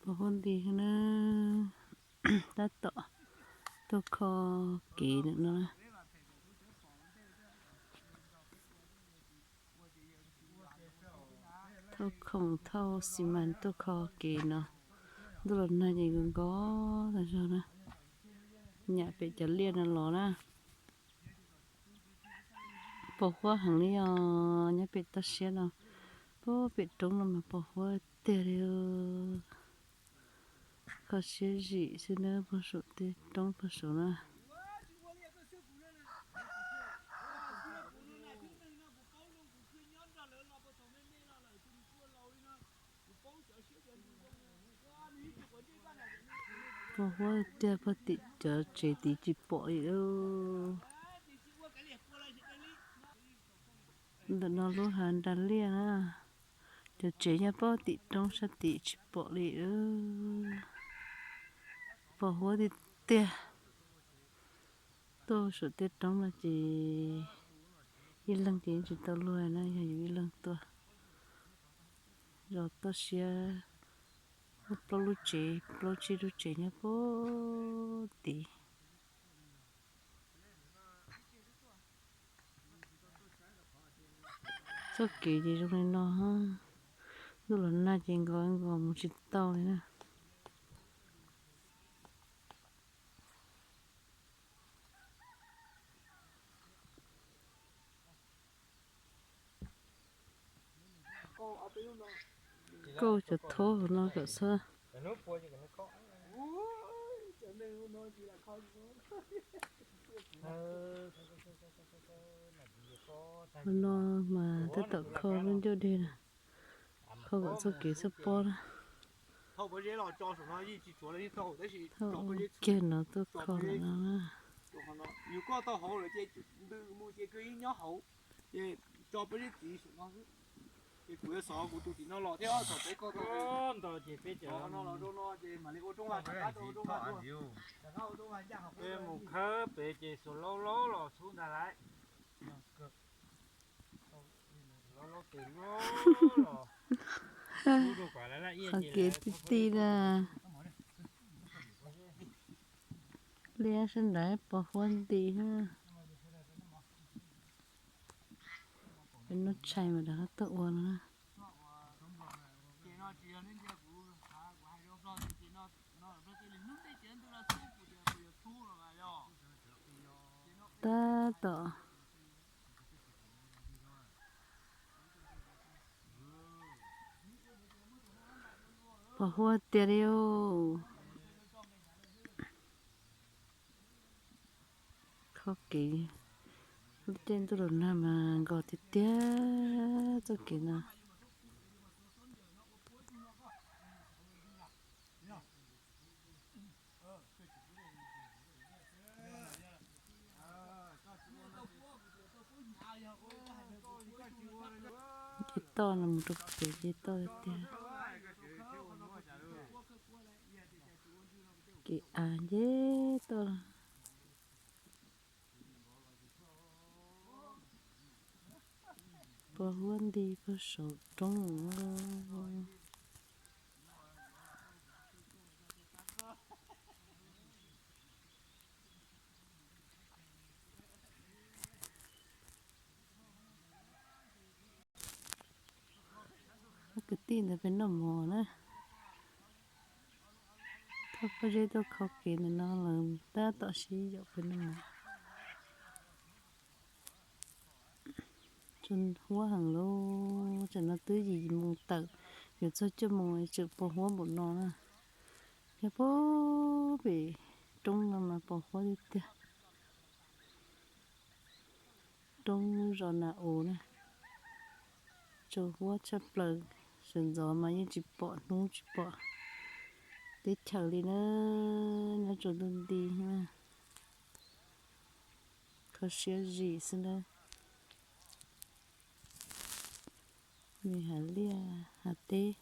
Pos huab nti na, tab tom tuaj kho kev lawm no. Thauj khoom thauj xi mas tuaj kho kev no. Ntuj los nag ces nkos nkos tas zog na. Nyam pem cov liaj no los na. Pos huab heev li os, nyob pem toj siab no. Pem roob no mas pos huab tiag li. Kho siab zim xwb na, pog saum tej roob pog saum na. Pog huab tiag, pog tim cov tsev tid tsis pom li lauj. Ntawm no lub hav nra liaj na, cov tsev nyob pem tim roob sab tid tsis pom li lauj. Pos huab tiag tiag. Tuaj saum tej roob no ces ib leeg ces yeej tsis tau luag na, yog yus ib leeg tuaj. Zos toj siab, plaub lub tsev, plaub tsib lub tsev nyob pem tid. Txoj kev ces zoo li no, ntuj los nag ces nkos nkos mus tsis tau li na. Kauj cov thaub hauv no kom txhob, hauv no mas tab tom kho lub ncauj dej na, kho kom txoj kev txhob pob na. Thauj kiag no tuaj kho lawm no na. Peb mus khawb pem ces xuas laub laub los xub ntag lauj. Qhov kev ti ti na. Liaj sab nrad pos huab nti. Peb noj tshais mas rov qab tuaj ua no na. Tab tom pos huab tiag li os. Kho kev, lub caij ntuj los nag mas nkos tiag tiag txoj kev no. Ces toj no mus rau pem ces toj tiag. Kev av nce toj. Pos huab nti pog saum roob. Kwv tij ntawd peb noj mov na. Thauj pob zeb tuaj kho kev ntawm no lawm tab tom sib yaum peb noj mov. Tsuas huab heev lauj, tsam no twb yim moos tawm, yuav txog cuaj moos tseem pos huab npaum no na. Yog pem roob no mas pos huab tiag tiag. Roob zos Nas Us na, tsaus huab tshaj plaws, sawv ntxov mas yeej tsis pom hnub tsis pom teb chaws li na, nyob tsaus ntuj nti na. Kho siab zim xwb na. Me hav liaj hav teb.